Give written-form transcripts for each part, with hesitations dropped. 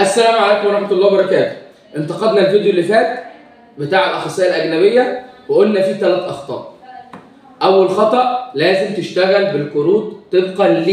السلام عليكم ورحمة الله وبركاته. انتقدنا الفيديو اللي فات بتاع الأخصائية الأجنبية وقلنا فيه 3 أخطاء. أول خطأ، لازم تشتغل بالكروت طبقا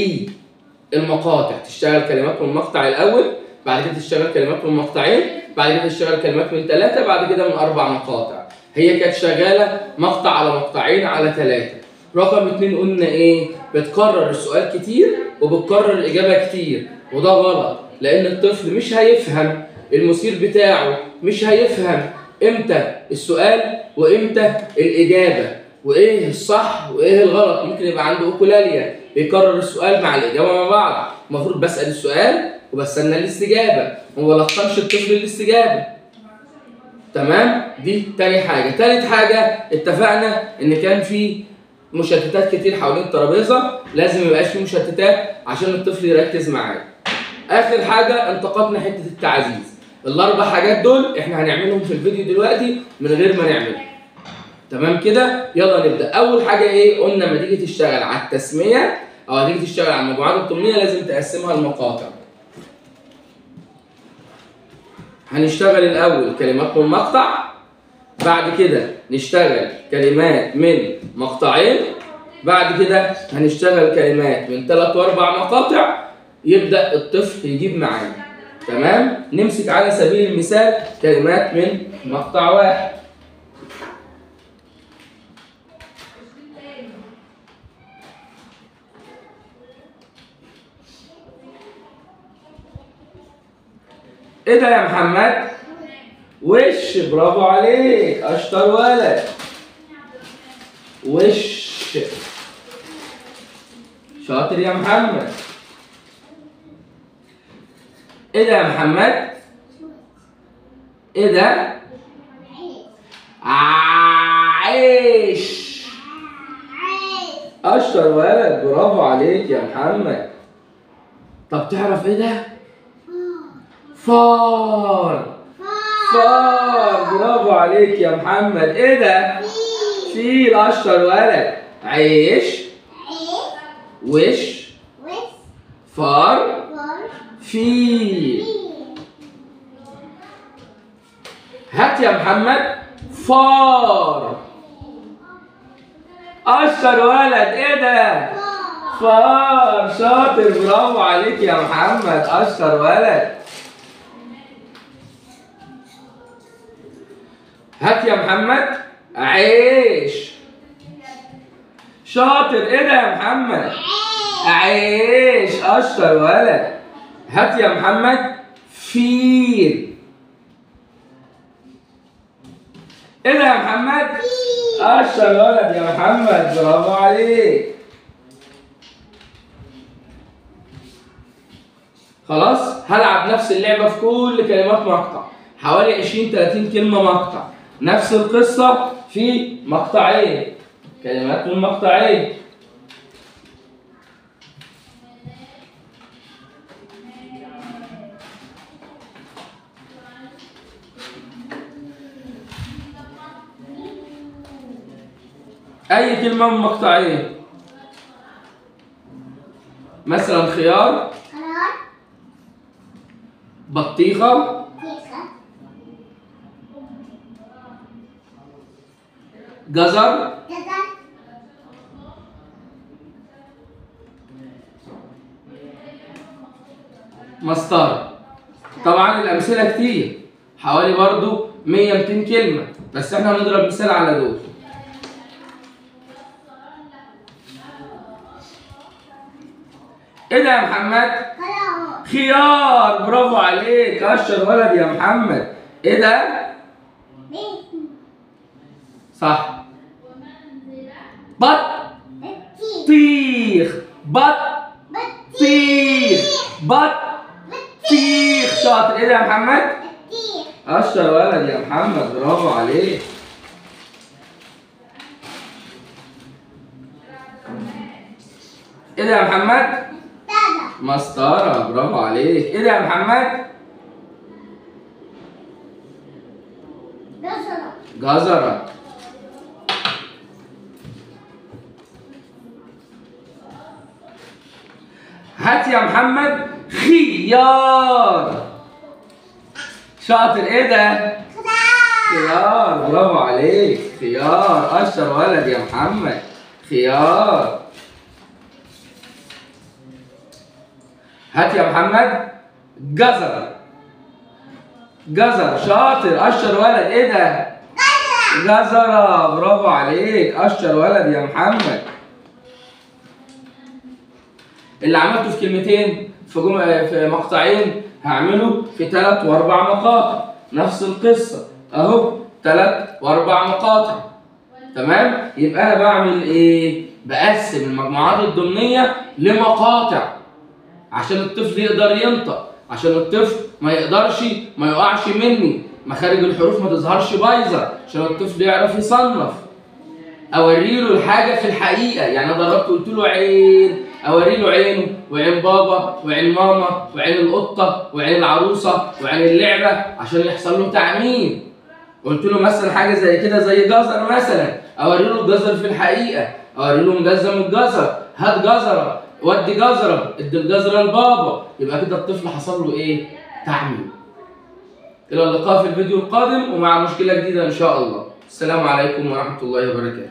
للمقاطع، تشتغل كلمات من المقطع الأول، بعد كده تشتغل كلمات من مقطعين، بعد كده تشتغل كلمات من 3، بعد كده من 4 مقاطع. هي كانت شغالة مقطع على مقطعين على 3. رقم 2 قلنا إيه؟ بتكرر السؤال كتير وبتكرر الإجابة كتير، وده غلط، لأن الطفل مش هيفهم المثير بتاعه، مش هيفهم إمتى السؤال وإمتى الإجابة، وإيه الصح وإيه الغلط. ممكن يبقى عنده أوكولاليا، بيكرر السؤال مع الإجابة مع بعض. المفروض بسأل السؤال وبستنى الاستجابة، وما بلقنش الطفل الاستجابة. تمام؟ دي تاني حاجة. تالت حاجة، اتفقنا إن كان في مشتتات كتير حوالين الترابيزة، لازم ميبقاش في مشتتات عشان الطفل يركز معاك. آخر حاجة انتقدنا حتة التعزيز. ال4 حاجات دول احنا هنعملهم في الفيديو دلوقتي من غير ما نعمل. تمام كده؟ يلا نبدأ. أول حاجة إيه؟ قلنا لما تيجي تشتغل على التسمية أو هتيجي تشتغل على المجموعات الضمنية لازم تقسمها لمقاطع. هنشتغل الأول كلمات من مقطع، بعد كده نشتغل كلمات من مقطعين، بعد كده هنشتغل كلمات من 3 و4 مقاطع. يبدأ الطفل يجيب معانا. تمام؟ نمسك على سبيل المثال كلمات من مقطع واحد. ايه ده يا محمد؟ وش، برافو عليك، اشطر ولد. وش، شاطر يا محمد. ايه ده يا محمد؟ ايه ده؟ عيش، اشطر ولد، برافو عليك يا محمد. طب تعرف ايه ده؟ فار، فار، برافو عليك يا محمد. ايه ده؟ فيل، اشطر ولد. عيش، وش، فار، فيل. هات يا محمد فار، اشطر ولد. ايه ده؟ فار، شاطر، برافو عليك يا محمد، اشطر ولد. هات يا محمد عيش، شاطر. ايه ده يا محمد؟ عيش، اشطر ولد. هات يا محمد فيل. ايه ده يا محمد؟ اشطر ولد يا محمد، برافو عليك. خلاص، هلعب نفس اللعبة في كل كلمات مقطع، حوالي 20-30 كلمة مقطع. نفس القصة في مقطعين، كلمات من مقطعين. أي كلمة من مقطعين، مثلا خيار، بطيخة، جزر، مسطرة. طبعا الأمثلة كتير، حوالي برضو 100-200 كلمة، بس احنا هنضرب مثال على دول. ايه ده يا محمد؟ خيار، برافو عليك، اشطر ولد يا محمد. ايه ده؟ صح. بطيخ، بطيخ، بطيخ، شاطر. ايه ده يا محمد؟ اشطر ولد يا محمد، برافو عليك. ايه ده يا محمد؟ مسطرة، برافو عليك. ايه ده يا محمد؟ جزرة، جزرة. هات يا محمد خيار. شاطر. ايه ده؟ خيار. برافو عليك، خيار. اشطر ولد يا محمد، خيار. هات يا محمد جزر. جزر. شاطر، اشطر ولد. ايه ده؟ جزرة. برافو عليك، اشطر ولد يا محمد. اللي عملته في كلمتين في مقطعين هعمله في 3 و4 مقاطع، نفس القصة اهو، 3 و4 مقاطع. تمام؟ يبقى انا بعمل ايه؟ بقسم المجموعات الضمنية لمقاطع عشان الطفل يقدر ينطق، عشان الطفل ما يقدرش ما يقعش مني، مخارج الحروف ما تظهرش بايظة، عشان الطفل يعرف يصنف. اوريله الحاجة في الحقيقة، يعني انا ضربته قلت له عين، اوريله عينه وعين بابا وعين ماما وعين القطة وعين العروسة وعين اللعبة عشان يحصل له تعميم. قلت له مثلا حاجة زي كده، زي جزر مثلا، اوريله الجزر في الحقيقة، اوريله مجزم الجزر، هات جزرة، ودي جزرة، ادي الجزره لبابا. يبقى كده الطفل حصل له ايه؟ تعميم. الى اللقاء في الفيديو القادم ومع مشكلة جديدة ان شاء الله. السلام عليكم ورحمة الله وبركاته.